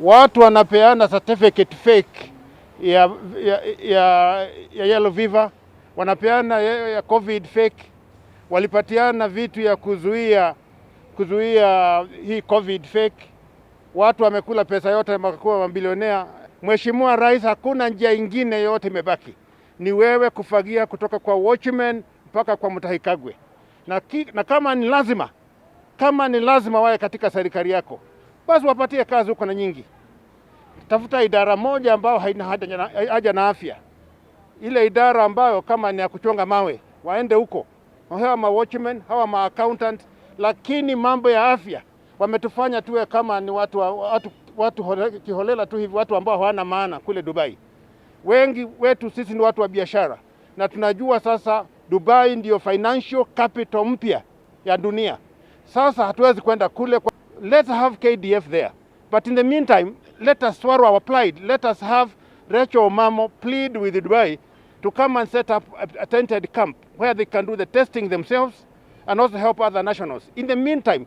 Watu wanapeana certificate fake ya yellow fever, wanapeana ya COVID fake, walipatiana vitu ya kuzuia hii COVID fake. Watu wamekula pesa yote, wamekuwa mabilionea. Mheshimiwa Rais, hakuna njia ingine yoyote imebaki, ni wewe kufagia kutoka kwa watchman mpaka kwa Mutahi Kagwe, na kama ni lazima wawe katika serikali yako, basi wapatie kazi huko na nyingi. Tafuta idara moja ambayo haina haja na afya, ile idara ambayo kama ni ya kuchonga mawe waende huko, hawa ma watchmen, hawa ma accountant. Lakini mambo ya afya wametufanya tuwe kama ni watu kiholela tu hivi, watu ambao hawana maana kule Dubai. Wengi wetu sisi ni watu wa biashara na tunajua sasa Dubai ndio financial capital mpya ya dunia. Sasa hatuwezi kwenda kule. Let's have KDF there. But in the meantime, let us swallow our pride. Let us have Rachel Omamo plead with Dubai to come and set up a tented camp where they can do the testing themselves and also help other nationals. In the meantime,